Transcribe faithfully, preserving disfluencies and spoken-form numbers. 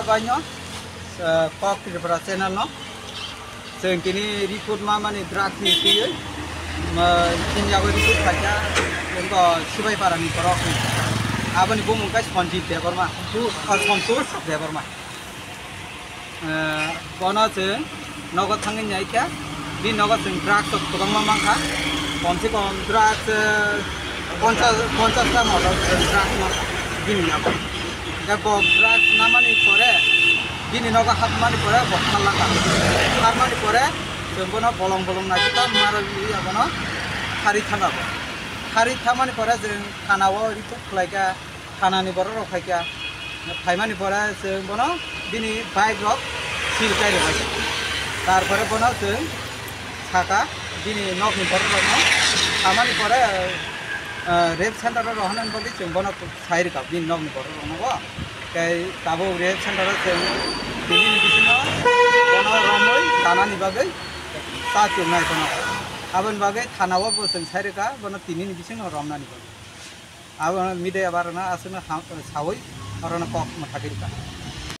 Baino, eh, Kok Tripura channel no. Chwng tini report ma mani drugs ni twiwi, ma, chini yago report khaikha, wngkha Sibaipara ni borok. Aboni bumung khe Sanjit Debbarma. Oh, Santosh Debbarma. Eh, bono chwng nogo thangwi naikha, bini nogo chwng drugs rok kwbangma mankha, komse kom drugs, eh, ponchas, ponchas gram moto chwng drugs mankha bini nogo. Hwnkhe bo drugs namani pore, bini nogo hapmani pore bo kharlangkha. Kharmani pore chwng bono bolong bolong naisika maro ya bono khari thangkha bo. Khari thangmani pore chwng thana o report khlaikha. Thanani borok rok phaikha, phaimani pore chwng bono bini bike rok seal kai rwbaikha. Tarpore bono chwng sakha bini nokni borok rokno, samani pore, eh, rehab center o rohornani bagwi chwng bono sai rwkha bini nokni borok rokno bo. Tei tabuk rehab center o chwng tinini bisingo bono romwi tanani bagwi cha chwngnai bono. Aboni bagwi thana o bo chwng sai rwkha bono tinini bisingo romnani bagwi. Abo media barano aswkno ha-, sawi orono kok mwthagwi rwkha.